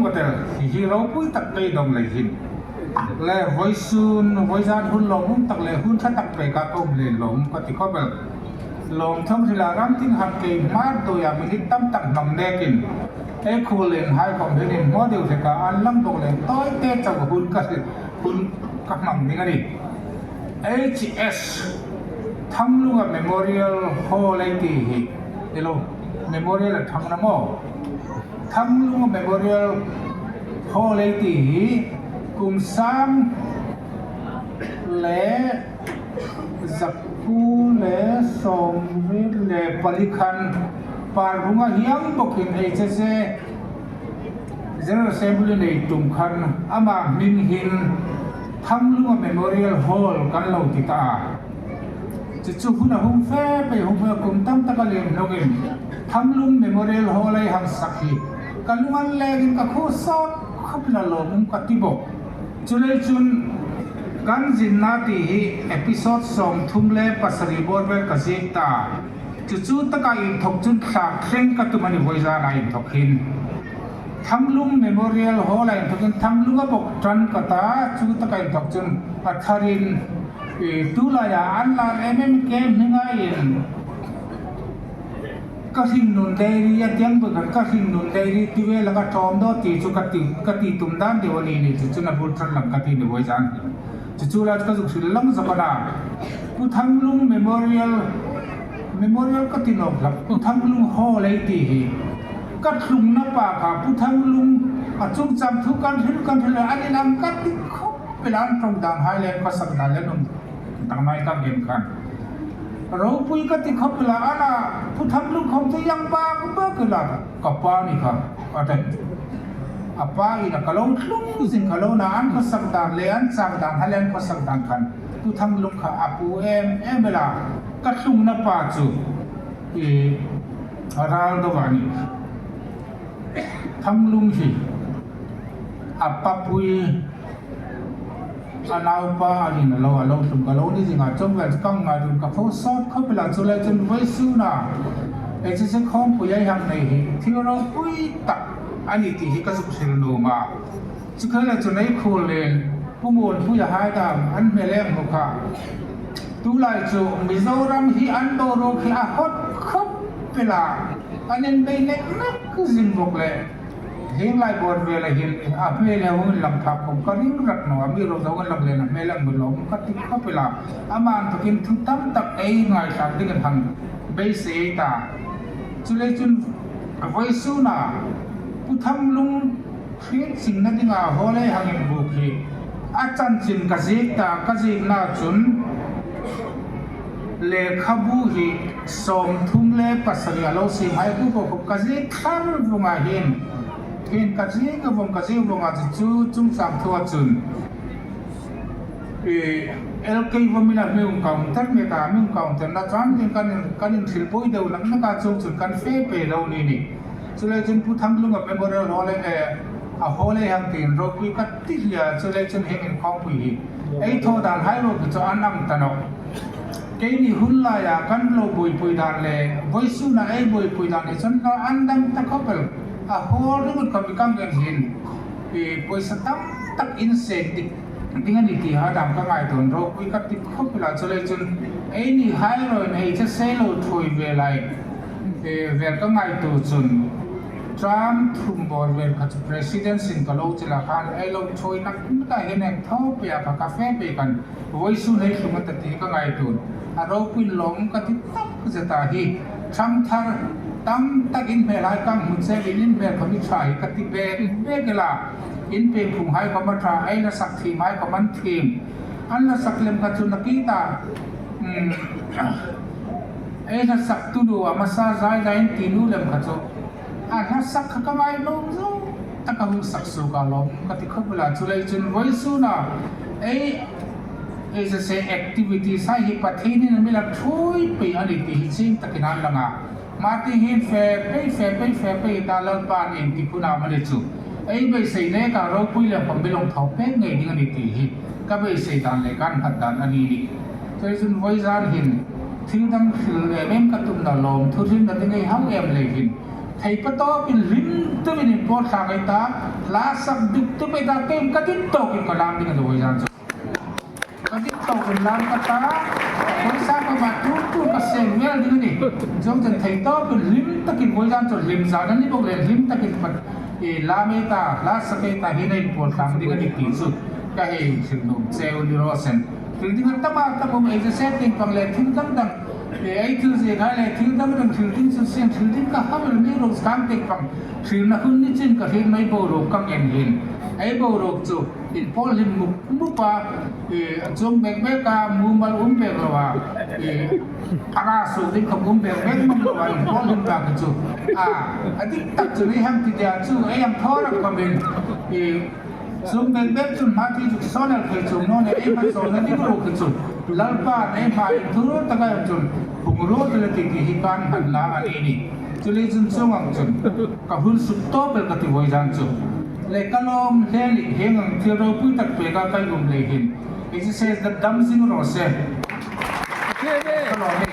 Model hi hi ropui tak pei dawng lei hin le voi sun voi zan hun lawmawm tak leh hun tha tak pek ah ka awm len lawm ka ti khawp el. Lawm thawm hrila ram tin han kei hmar dawih ah minute tam tak hmang nek in ei khul in hai khawm hian in hmuah deuh hlek ah an lang bawk leh tawi te chauh hun ka hun ka hmang ding a ni. HS Thanglunga Memorial Hall ei tih hi ilo Memorial a thang na maw? Thanglunga Memorial Hall ei tih hi kum sang leh zakhu leh sawmriat leh pali khan Parvunga hiang bawkin HSA General Assembly nei tum khan amah hming hin Thanglunga Memorial Hall kan lo ti ta a. Chu chu hun a hung fe pei hung hmel kum tam tak a liam hlawkin Thanglung Memorial Hall a i hang sak hi ka lung an lengin ka khu sawt khawp la lawmawm ka ti bawk. Chulei chun kan zinna tih hi episode 37 bawr vel ka zik ta. Chu chu taka inthawk chun thlak thleng ka tum a ni vawi zana inthawk hin. Thanglung Memorial Hall a inthawkin Thanglunga bawk tan ka ta chu taka inthawk chun a tharin tulaiah an lar em em ke hminga in ka hringnun dairy a tiang bawk khan ka hringnun dairy ti vel anga tlawm daw tih chu ka ti ka ti tum dan deuh a ni ni chu chun a bul tan lam ka ti ni vawi zan hi chu chu lai chu ka zuk hrilh lam zawk a na Pu Thanglung Memorial Memorial ka ti nawk hlap Pu Thanglung Hall ei tih hi. Ka thlungna pa kha Pu Thanglung a chungchang thu kan hrilh kan hrilh a, an in ang ka ti khawp pela an tawng dan hai leh an khawsak dan leh an awm dang mai tak em khan ropui ka ti khawp pela an a Pu Thanglung khawm chu yang bak bak ila ka pa ni kha a ti a pa in a ka lo thlung zing ka lo na an khawsak dan leh an chak dan hai leh an khawsak dan khan Pu Thanglung kha a pu em em ila ka thlungna pa chu i A ral deuh a ni. Thanglung hi a papui a naupa a rin a lo a lo hlum ka lo ni zingah chuan vel chu ka ngai dun ka pho sawt khawp ila chulai chuan vawisun a hei chu se khawmpui ai hang nei hi thil ropui tak a ni tih hi ka zuk hril num a chukhel leh chu nei khul nen Pu Muanpuia haidam an hmel em hmu kha. Tunlai chu Mizoram hi an boruak hi a hot khawp vel a, an inbei nek nek zin bawk leh henglai bawr vela hian a hmel ho in lang phak khawm ka ring rat lo a, mi ro zo an lang len a hmel ang lo ka ti khawp ila, amah takin thu tam tak ei ngaithlak ding an han beisei ta. Chulei chun vawisuna Pu Thanglung Hriat chingna dingah Hawlei hangin buk hi a chanchin ka zik ta, ka zikna cun lehkhabu hi 37 a lo sim hai ku pawh khup ka zik thar vungah hin hin ka zik vung ka zik vungah chu chu chungchang thu ahcun i LK vawmina hmiung counter me ta hmiung counter na chuan tin kan in kan in thil pui deuh nak nak a chung chun kan fe pe lo ni ni. Chulei chun Pu Thanglunga Memorial Hall e a hall ei hang tiin ropui ka ti hlia chulei chun heng inkhawngpui hi ei thaw dan hai ro khi chu an ang ta nawk. Keini hun laia kan lo buaipui dan leh vawisuna ei buaipui dan hi chuan an dang ta khawp el. A hall ringawt kha mikang en hin i pawisa tam tak in sek dik ding a ni tih a dang ka ngai tawn ropui ka ti khawp ila chulei chun ei ni hai ro in ei che selo thawi ve lai. Vel ka ngaitu chun Trump thum bawr vel kha chu President sin ka lo chila khan ei lo thawi nak nak ah hian eng tho pe ah kha cafe pe kan vawisun hei hlum a ta ti ka ngaitun a ropui lawm ka ti tak zet ah hi Trump thar tam tak in hmel hai kang hmu che in in hmel kha mi tha hi ka ti bek bek ila in pengphung hai kawm a tha ei la sak thim hai kawm an thim an la sak lem kha chu nakita umm. Ei hla sak tu duh a hmasa zai zai in ti nu lem kha chu a hla sak kha ka ngai lo zo tak a hung sak su ka lawm ka ti khawp la chu lei chun vawi sun a ei ei za se activities hai hi Pathian in a mila thui pei a ni tih hi ching takin an lang a mahti hin fe pei fe pei fe pei ta Lalpa an in ti phun am a ni chu ei beisei nek a ropui leh pawmbilawng tho pek ngei ding a ni tih hi ka beisei dan leh kan nghat dan a ni ni. Chei chun vawi zan hin thil dang hril em em ka tum na lawm thu hlim na ti ngei hauh em lei hin. Thei patawkin hlim tumin in pawr thla kai ta, hla sak duk tum ei ta keim ka dik tawkin ka lam ding a ni zan chu. Ka dik tawkin lam ka ta, pawisa ka mah tur tur ka seng vel ding a ni. Chuan chuan thei tawkin hlim takin vawi zan chu hlim zan a ni bawk leh hlim takin i lam ei ta, hla sak ei ta hian a in pawr thlang ding a ni tih chu ka hei hrilh nuam cheu ni rawh sen. Thil ding a tam a tam awm ei chu se ting pang leh thil dang dang ei thil zir ngai leh thil dang dang thil ding chu siam thil ding ka hauh lo ni rawh sang tek pang thil na hun ni chin ka hrilh mai boruak ka ngen hin ei boruak chu in pawl hlim mup mup a i a chuang mek mek a mumal um bek lo a i a ra suh ding khawp um bek mek mang lo a in pawl hlim bak hi chu a a dik tak chu ni hang ti dia chu ei ang thawr ang kamin i Chung bek bek chun hma thi chu sawn el thei chung nawn e ei hman sawn na ding ru khi chu Lalpa nei hma in thur taka em chun phung ru te le ti ti hi kan hman la a ni ni chuli chun chung ang chun ka hun suk tawp el ka ti vawi zan chu le ka lawm hle ni heng ang thil ropui tak pek a kai um lei hin i chi se dam zing rawh se ka lawm e.